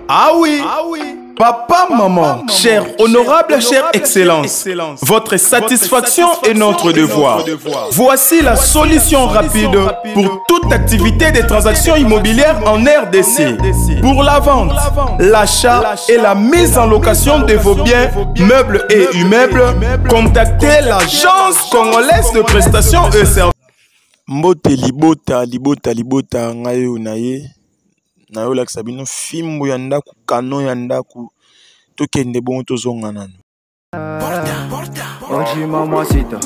Ah oui, Papa, maman, cher honorable, chère excellence, votre satisfaction est notre devoir. Voici la solution rapide pour toute activité des transactions immobilières en RDC. Pour la vente, l'achat et la mise en location de vos biens, meubles et immeubles, contactez l'agence congolaise de prestations et services. Mbote libota libota libota ngai oyo na ye nayolakisa bino fimbu ya ndako canon ya ndako tokende bongo tozonga nanu. Oji mamacita,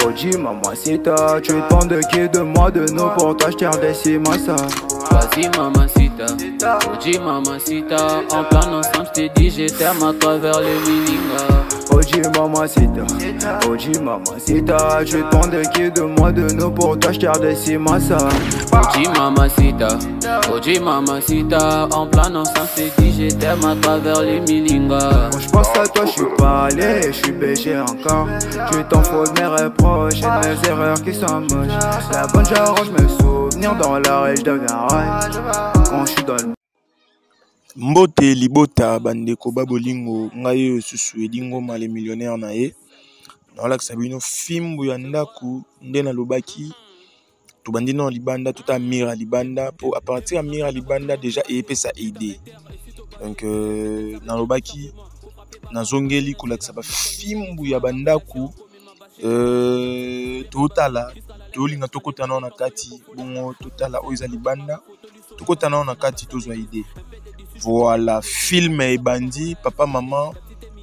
Oji mamacita, tu te de qui, de moi, de nous, pour toi je tire des ça. Vas-y mamacita, Oji mamacita, en plein ensemble je t'ai dit je t'aime à travers les mininga. Oji mamacita, Oji mamacita, tu te de qui, de moi, de nous, pour toi je tire des ça. Oji mamacita, Oji mamacita, en plein ensemble je t'ai dit je t'aime à travers les mininga. Quand je pense à toi je suis pas allé, je suis péché encore. Tu t'en fous de mes reproches et de mes erreurs qui sont moches. La bonne j'arrange mes souvenirs dans l'arrêt, je deviens raille. Quand je suis dans le Mbote libota bandeko ba bolingo ngai oyo susu Eddy Ngoma le millionnaire na ye naolakisa bino fimbu ya ndako nde nalobaki tobandi na libanda tota mur ya libanda po à partir ya mur ya libanda déjà eyepesa idée. Donc nalobaki nazongeli kolakisa bafimbu ya bandako totala tolinga tokota nao na kati bongo totala oyo eza libanda tokota nao na kati tozwa idée. Voilà film ebandi papa mama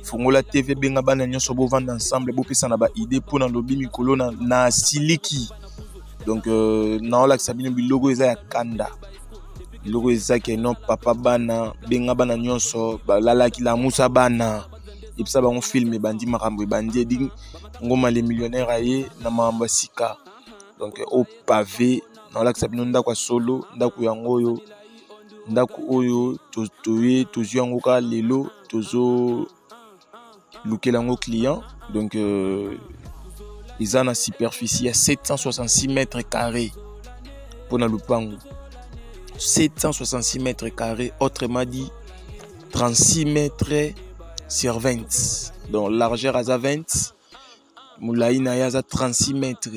fongola TV benga bana nyonso bovanda ensemble bopesa na ba idée mpona lobi mikolo na siliki. Donc naolakisa bino biloko eza ya kanda biloko eza ke non papa bana benga bana nyonso balalaki lamusa bana yebisa bango film ebandi makambo ebandi Eddy Ngoma le millionnaire aye na makambo ya sika. Donc au pavé naolakisa bino ndako ya solo ndako yango oyo ndako oyo toye tozwi yango kaka lelo tozo lukela yango client. Donc eza na superficie ya 766 mètres carrés mpona lupango 766 mètres carrés, autrement dit 36 mètres sur 20. Donc largeur aza 20, molai na ye aza 36 mètres.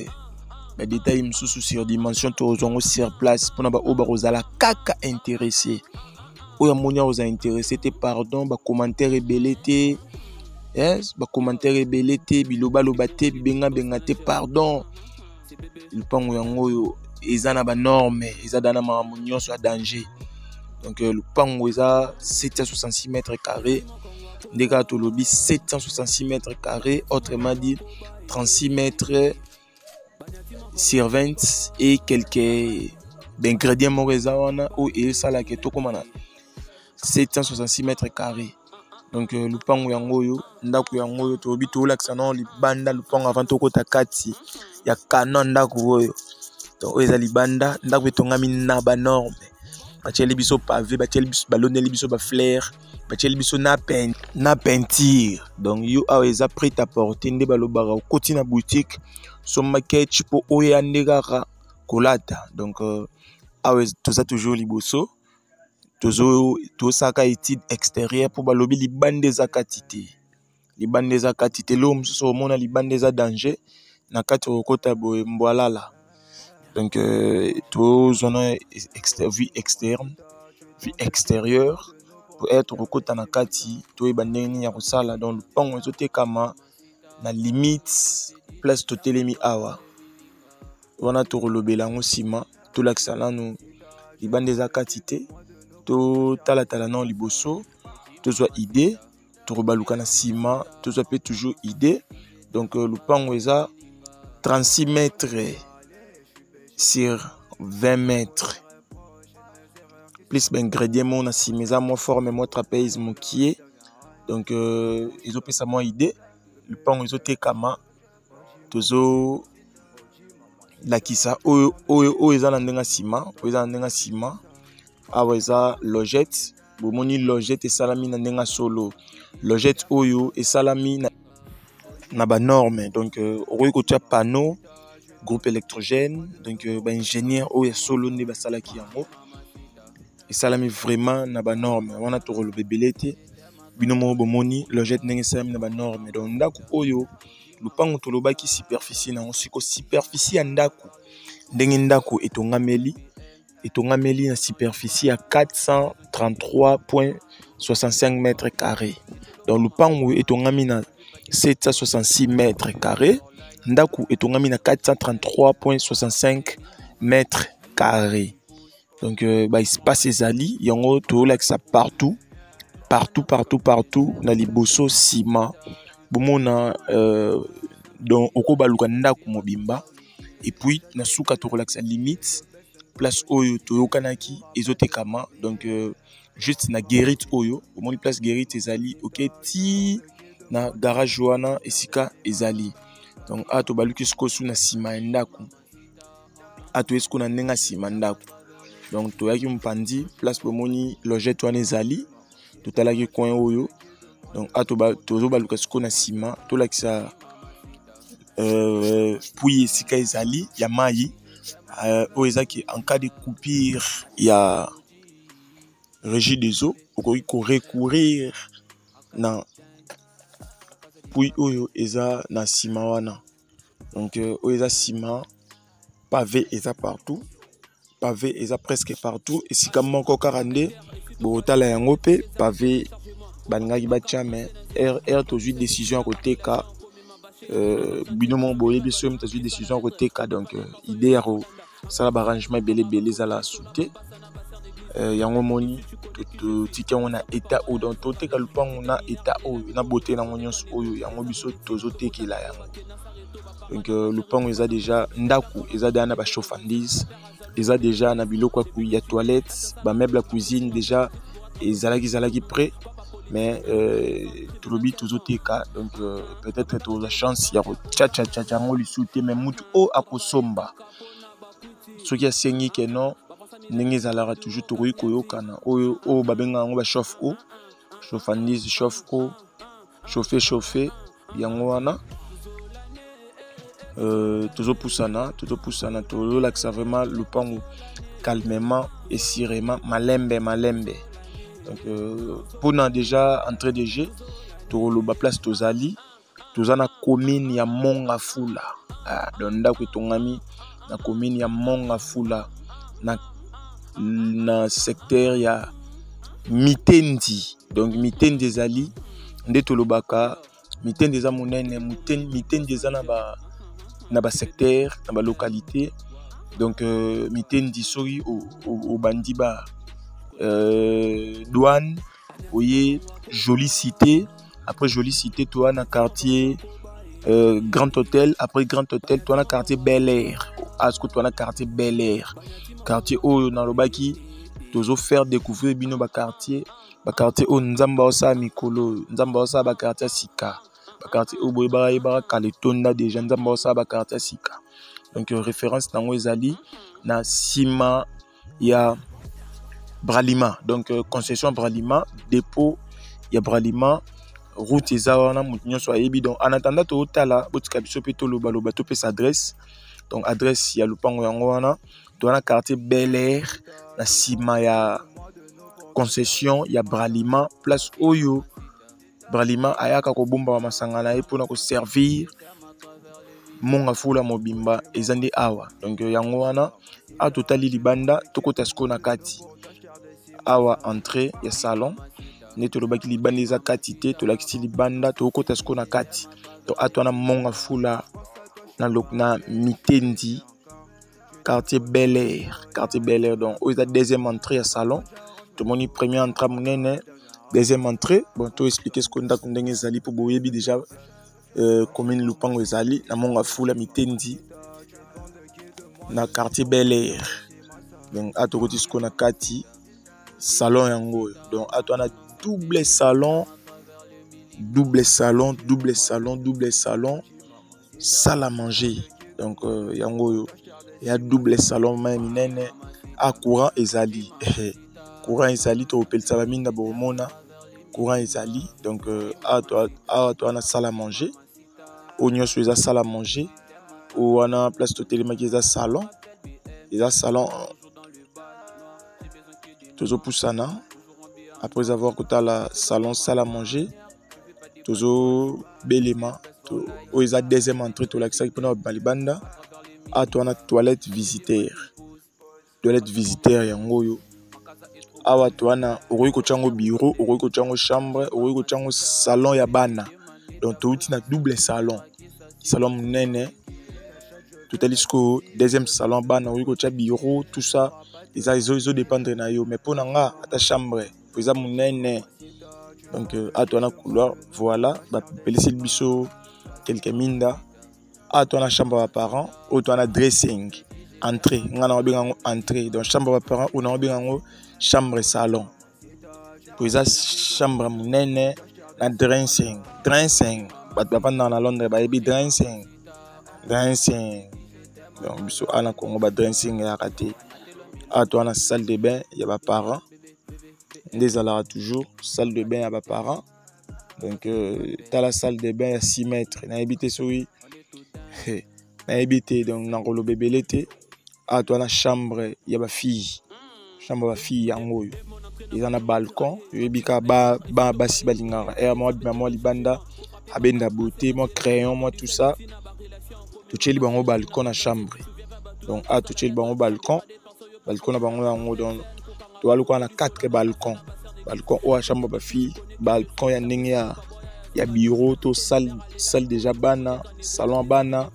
Ba détail mosusu sur dimension tozwango sur place mpona ba oyo bakozala kaka intéressé. Oyo amoni akozala intéressé te, pardon, ba commentaire ebele te, yes, ba commentaire ebele te, bilobaloba te, bibengabenga te, pardon. Lupango yango oyo eza na ba norme, eza da na makambo nyonso ya danger. Donc lupango eza 766 mètres carrés, nde kaka tolobi 766 mètres carrés, autrement dit 36 mètres sur 20 et quelques ingrédients moko eza wana oyo esalaka tokóma na 766 mètres carrés. Donc lupango yango oyo ndako yango oyo tolobi tolakisa nao libanda lupango avant tokota kati ya canon ndako oyo. Donc oyo eza libanda ndako etongami na ba norme, batieli biso pavé, batieli biso, baloneli biso ba fleurs, batieli biso na peinture. Donc yo awa eza prêt à porter nde balobaka okoti na boutique somba ketch po oyo ya nde kaka kolata. Donc awa toza toujours liboso tosaka étude extérieure po balobi libanda eza kati te, libanda eza kati te. Eloko mosusu omona libanda eza danger na kati okota boye mbwalala. Donc tozwa na vue externe, vue extérieure po être okota na kati toyeba ndenge nini ya kosala. Donc lupango ezotekama na limite place totelemi awa wana tokolobela yango nsima. Tolakisa nanu libanda eza kati te, totalatala nano liboso tozwa idée, tokobaluka na nsima tozwa mpe toujours idée. Donc lupango eza 36 mètres sur 20 mètres plus ba ingrédients moko na nsima eza mwa forme mwa trapèze mokie. Donc ezopesa mwa idée. Lupango ezotekama tozo lakisa oyo, oyo, oyo eza na ndenge ya nsima, oyo eza na ndenge ya nsima. Awa eza logette, bomoni logette esalami na ndenge ya solo. Logette oyo esalami na ba norme. Donc okoki kotia panneau groupe électrogène. Donc ba ingénieur oyo ya solo nde basalaki yango. Esalami vraiment na banorme wana, tokoloba ebele te. Bino moko bomoni logette ndenge esalami na banorme. Donc ndako oyo, lopango tolobaki superficie nango siko, superficie ya ndako ndenge ndako etongameli, etongameli na superficie ya 433.65 mètres carré. Donc lopango etongami na 766 mètres carré, ndako etongami na 433.65 mètres carré. Donc baespace ezali yango, tolakisa partout, partout, partout, partout, na liboso, nsima, bomona. Donc okobaluka ndako mobimba et puis na suka tokolakisa limite, place oyo toyokanaki ezotekama. Donc juste na guérite oyo omoni, place guérite ezali, oke ti na garage wana esika ezali. Donc awa tobaluki sikoyo su na nsima ya ndako. Awa toye sikoyo na ndenge ya nsima ndako. Donc toyaki mopanzi, place bomoni logette wana ezali, totalaki coin oyo. Donc awa tozobaluka sikoyo na nsima, tolakisa puits esika ezali ya mai oyo ezaki en cas de coupure ya Régie des eaux, okoki korecourir na puits oyo eza na nsima wana. Donc oyo eza nsima, pavé eza partout, pavé eza presque partout. Esika moko kaka nde bokotala yango mpe pavé balingaki batya, mais r tozwi décision ya koteka. Bino moko boyebi soki moto azwi décision ya koteka, donc idée ya kosala baarrangement ebele ebele ezala su te. Yango moni totiki yango na état oyo. Donc toteka lupango na état oyo, na beauté nango nyonso oyo, yango biso tozotekela yango. Donc lupango eza déjà, ndako eza déjà na bachauffandise, eza déjà na biloko ya toilette, bameuble ya cuisine déjà ezalaki prêt. Mais tolobi tozoteka, donc peut-être tozwa chance ya kotiatiatiatia yango lisusu te. Mais mutu oyo akosomba, soki asengi ke non, ndenge ezalaka toujours, tokoki koyokana. Oyo oyo babengaka yango bachauffe eau, chauffandise, chauffe eau, chauffe, chauffe, yango wana. Tozopusana, tozopusana, tozolakisa vraiment lupango calmement et sûrement, malembe malembe. Donc mpona déjà entrée de jeu, tokoloba place tozali. Toza na commune ya Mont Ngafula. Donc ndako etongami na commune ya Mont Ngafula, na secteur ya Mitendi. Donc Mitendi ezali nde tolobaka Mitendi eza monene. Mitendi eza na basecteur, na balocalité. Donc Mitendi, soki obandi ba douane, oye Jolie Cité, après Jolie Cité toa na quartier Grand Hôtel, après Grand Hôtel toa na quartier Bel Air. Asko toa na quartier Bel Air, quartier oyo nalobaki tozofaire découvrir bino baquartier, baquartier oyo Nzambe aosala mikolo oyo. Nzambe aosala baquartier ya sika, baquartier oyo boyebaka yebaka kala etonda déjà, Nzambe aosala baquartier ya sika. Donc référence nango ezali na nsima ya Bralima, donc concession Bralima, dépôt ya Bralima, route eza wana, moto nyonso ayebi. Donc en attendant totala, botika biso mpe tolobaloba, topesa adresse. Donc adresse ya lupango yango wana, toza na quartier Bel Air, na nsima ya concession ya Bralima, place oyo Bralima ayaka kobomba masanga na ye mpona koservir Mont Ngafula mobimba, eza nde awa. Donc yango wana, awa totali libanda, tokota sikoyo na kati. Awa entrée ya salon nde tolobaki, libanda eza kati te, tolakisi libanda, tokokota sikoyo na kati. Donc awa wana Mont Ngafula na Mitendi, quartier Bel Air, quartier Bel Air. Donc oyo eza deuxième entrée ya salon. Tomoni première entrée monene, deuxième entrée. Bon, to expliquer sikoyo ndako ndenge ezali mpo boyebi déjà commune. Lupango ezali na Mont Ngafula, Mitendi, na quartier Bel Air. Donc awa tokoti sikoyo na kati, salon yango oyo. Donc awa wana double salon, double salon, double salon, double salon, salle à manger. Donc yango oyo ya double salon mai minene. A courant ezali, courant ezali, tokopelisa baminda, bokomona courant ezali. Donc awa to wana salle à manger, oyo nyonso eza salle à manger. Oyo wana place totelemaki eza salon, eza salon. Tozopusana après avoir kotala salon, salle à manger, tozobelema oyo eza deuxième entrée tolakisaki mpona babima libanda. Awa to wana toilette visiteur, toilette visiteur yango oyo. Awa to wana okoki kotya yango bureau, okoki kotya yango chambre, okoki kotya yango salon ya bana. Donc touti na double salon, salon monene. Totali sikoyo deuxième salon bana, okoki kotya bureau, tout ça eza ezodépendre na yo. Mais mpo na nga, ata chambre po eza monene. Donc awa to wana couloir, voilà, bapeliseli biso quelque minda. Awa to wana chambre ya baparent, oyo to wana dressing, entrée. Nga na babenga yango entrée, donc chambre ya baparent oyo na babenga yango chambre salon, po eza chambre monene na dressing. Dressing, bato bavandaka na Londres bayebi dressing, dressing. Donc biso awa na Congo badressing eyaka te. Awa to wana salle de bain ya baparent, nde ezalaka toujours salle de bain ya baparent. Donc tala salle de bain ya 6 mètres, nayebi te soki nayebi te, donc nakoloba ebele te. Awa to wana chambre ya bafille, chambre ya bafille yango oyo eza na balcon. Oyebi kaka ba basi balingaka ere mwa bima mwa libanda, abenda beauté, mwa crayon, mwa tout ça. Totieli bango balcon na chambre. Donc awa totieli bango balcon, balcon na bango yango. Donc toza lokola na 4 balcon, balcon oyo ya chambre bafille, balcon ya ndenge ya bureau to salle, salle déjà bana, salon bana.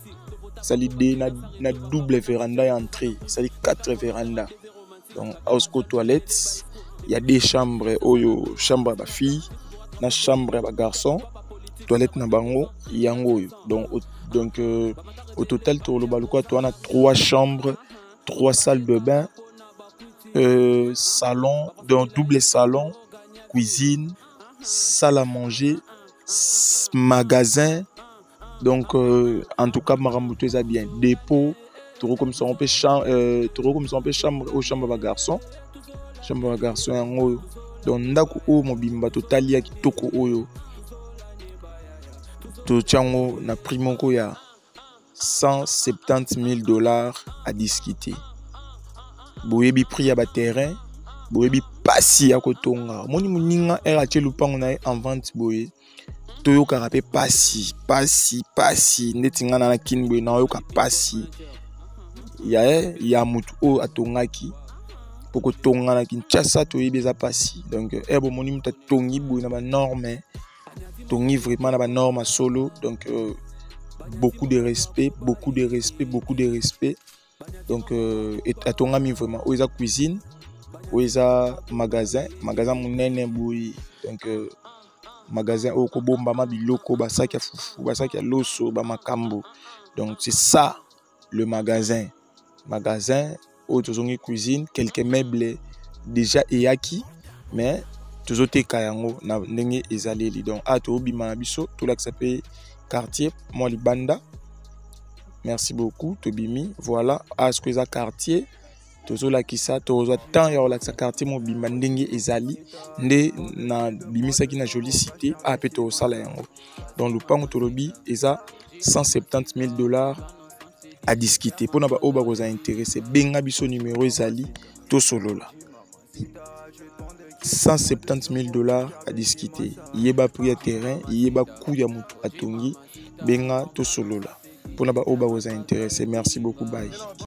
Esali de na double véranda ya entrée, esali 4 véranda. Donc awa sikoyo toilette ya deux chambre oyo, chambre ya bafille na chambre ya bagarçon, toilette na bango yango oyo. Donc au total toloba lokola toza na 3 chambres, 3 salles de bain, salon, donc double salon, cuisine, salle à manger, magasin. Donc en tout cas makambo to eza bien. Dépôt, tokokomisa yango mpe, tokokomisa yango mpe chambre oyo, chambre ya bagarçon, chambre ya bagarçon yango oyo. Donc ndako oyo mobimba totali ya kitoko oyo, totia yango na prix moko ya 170 000 $ à discuter. Boyebi prix ya baterrain, boyebi pasi ya kotonga. Omoni moninga ere atie lupango na ye en vente boye, toyokaka mpe pasi, pasi, pasi. Ndeti ngai na kini boye, nayoka pasi ya motu oyo atongaki, po kotonga na Kinshasa toyebi eza pasi. Donc ere bomoni moto atongi boye na banorme, tongi vraiment na banorme solo. Donc beaucoup de respect, beaucoup de respect, beaucoup de respect. Donc atongami vraiment. Oyo eza cuisine, oyo eza magasin, magasin monene boye. Donc magasin oyo kobombama biloko, basaki ya fufu, basaki ya loso, bamakambo. Donc c'est ça le magasin, magasin oyo. Tozongi cuisine, quelques meubles déjà eyaki, mais tozoteka yango na ndenge ezaleli. Donc awa tobima na biso, tolakisa mpe quartier mwa libanda. Merci beaucoup. Tobimi, voilà, awa sikoyo eza quartier tozolakisa. Tozwa temps ya kolakisa quartier mobimba ndenge ezali, nde nabimisaki na Jolie Cité. Awa mpe tozosala yango. Donc lupango tolobi eza 170 000 $ à discuter. Mpona baoyo bakozala intéressé, benga biso, numéro ezali, tosolola. 170 000 $ à discuter. Yeba prix ya terrain, yeba coût ya motu atongi, benga tosolola mpona baoyo bakozala intéressé. Merci beaucoup, bye.